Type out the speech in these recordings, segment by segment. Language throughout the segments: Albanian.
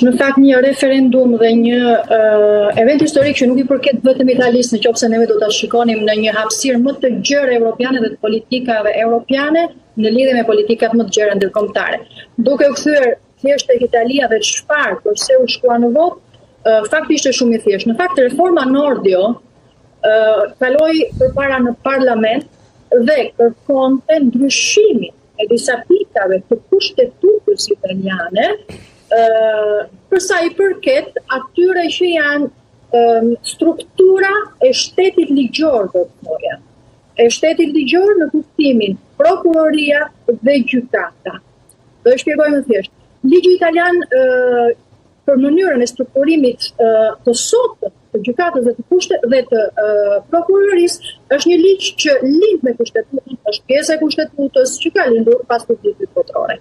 Në fakt një referendum dhe një uh, event historik që nuk i përket vetëm Italisë, në qoftë se neve do ta shikonim në një hapësirë më të gjerë evropiane dhe të politikave evropiane në lidhje me politikat më të gjera ndërkombëtare. Duke u kthyer thjesht tek Italia dhe çfarë, përse u shkua në votë, uh, fakti ishte shumë i thjeshtë. Në fakt reforma Nordio uh, kaloi përpara në parlament dhe kërkonte ndryshimin e disa pikave të kushtetutës italiane, ë për sa i përket atyre që janë struktura e shtetit ligjor, do të thoja. E shtetit ligjor në kuptimin prokuroria dhe gjykata. Do e shpjegoj më thjesht. Ligji italian ë për mënyrën e strukturimit të sotëm të gjykatës dhe të kushte dhe të prokurorisë është një ligj që lind me kushtetutën, është pjesë e kushtetutës që ka lindur pas luftës së dytë botërore.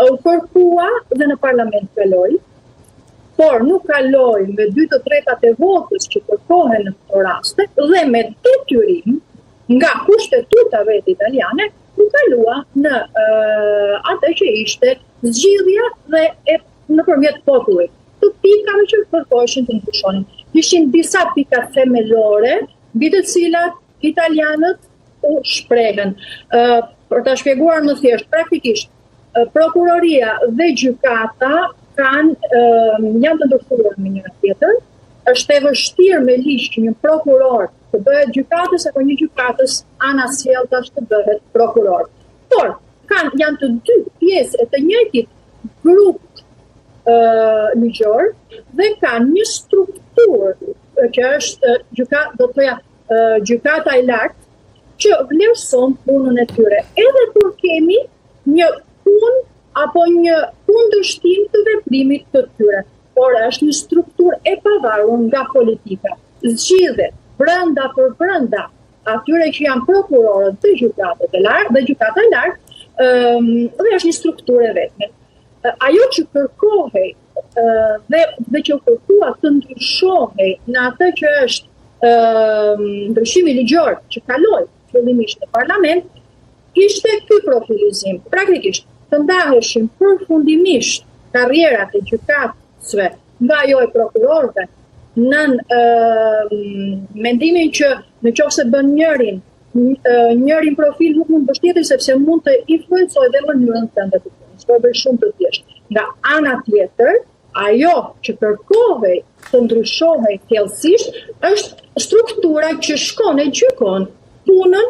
U kërkua dhe në parlament kaloi, por nuk kaloi me 2/3 e votës që kërkohen në këto raste dhe me detyrim nga kushtetuta vetë italiane u kalua në uh, atë që ishte zgjidhja dhe e nëpërmjet popullit, të pikave që kërkoheshin të ndryshonin. Ishin disa pika themelore mbi të cilat italianët u shprehën. Ë për ta shpjeguar më thjesht, praktikisht prokuroria dhe gjykata kanë janë të ndërthurura me njëra tjetrën. Është e vështirë me ligj që një prokuror të bëhet gjykatës apo një gjykatës anasjelltas të bëhet prokuror. Por kanë janë të dy pjesë e të njëjtit grup ligjor dhe kanë një strukturë që është gjyka, do të thoja gjykata e lartë që vlerëson punën e tyre. Edhe kur kemi një punë apo një kundërshtim të veprimit të tyre, por është një strukturë e pavarur nga politika. Zgjidhet brenda për brenda atyre që janë prokurorët dhe gjykatët e lartë dhe gjykata e lartë, ëm dhe është një strukturë e vetme. Ajo që kërkohej dhe dhe që u kërkua të ndryshohej në atë që është ëm ndryshimi ligjor që kaloi fillimisht në parlament, ishte ky profilizim. Praktikisht, të ndaheshin përfundimisht karrierat e gjykatësve nga ajo e prokurorëve nën mendimin që në qoftë se bën njërin njërin profil nuk mund të bësh tjetrin sepse mund të influencojë dhe mënyrën tënde të punës. Po e bëj shumë të thjeshtë. Nga ana tjetër, ajo që kërkohej të ndryshohej thellësisht është struktura që shkon e gjykon punën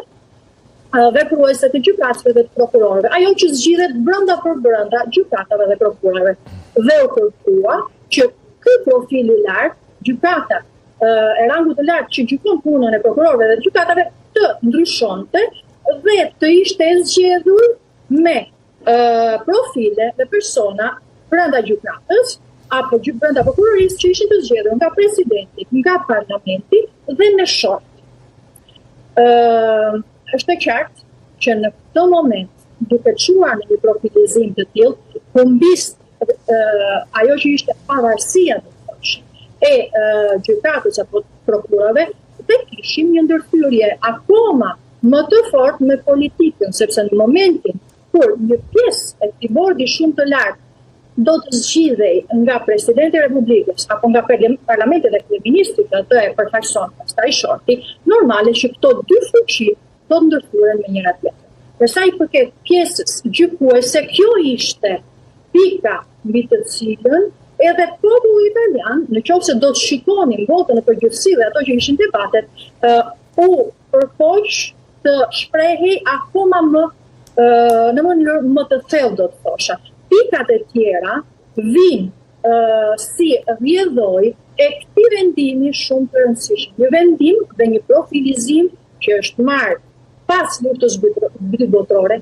vepruese të gjykatësve dhe të prokurorëve, ajo që zgjidhet brenda për brenda gjykatave dhe prokurorëve. Dhe u kërkua që ky profil i lartë, gjykata e rangut të lartë që gjykon punën e prokurorëve dhe gjykatave të ndryshonte dhe të ishte e zgjedhur me profile dhe persona brenda gjykatës apo gjyk brenda prokurorisë që ishin të zgjedhur nga presidenti, nga parlamenti dhe me short. Ë është e qartë që në këtë moment, duke çuar në një profilizim të tillë, humbiste ajo që ishte pavarësia do të thosh, e gjykatës apo prokurorëve dhe kishim një ndërthurje akoma më të fortë me politikën, sepse në momentin kur një pjesë e këtij bordi shumë të lartë do të zgjidhej nga presidenti i Republikës apo nga parlamenti dhe kryeministri që atë e përfaqëson pastaj shorti, normale që këto dy fuqi do të ndërthuren me njëra tjetrën. Për sa i përket pjesës gjykuese, kjo ishte pika mbi të cilën edhe populli italian, në qoftë se do të shikonim botën në përgjithësi dhe ato që ishin debatet, uh, u përpoq të shprehej akoma më në mënyrë më të thellë do të thosha. Pikat e tjera vijnë si rrjedhojë e këtij vendimi shumë të rëndësishëm. Një vendim dhe një profilizim që është marrë pas luftës së dytë botërore,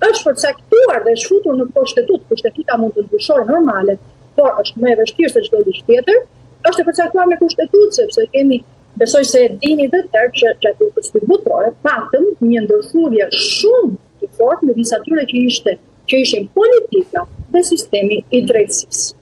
është përcaktuar dhe është futur në kushtetutë. Kushtetuta mund të ndryshojë normale, por është më e vështirë se çdo ligj tjetër. Është e përcaktuar me kushtetutë sepse kemi Besoj se e dini të tërë që gjatë luftës së dytë botërore patëm një ndërthurje shumë të fortë midis atyre që ishte që ishin politika dhe sistemi i drejtësisë.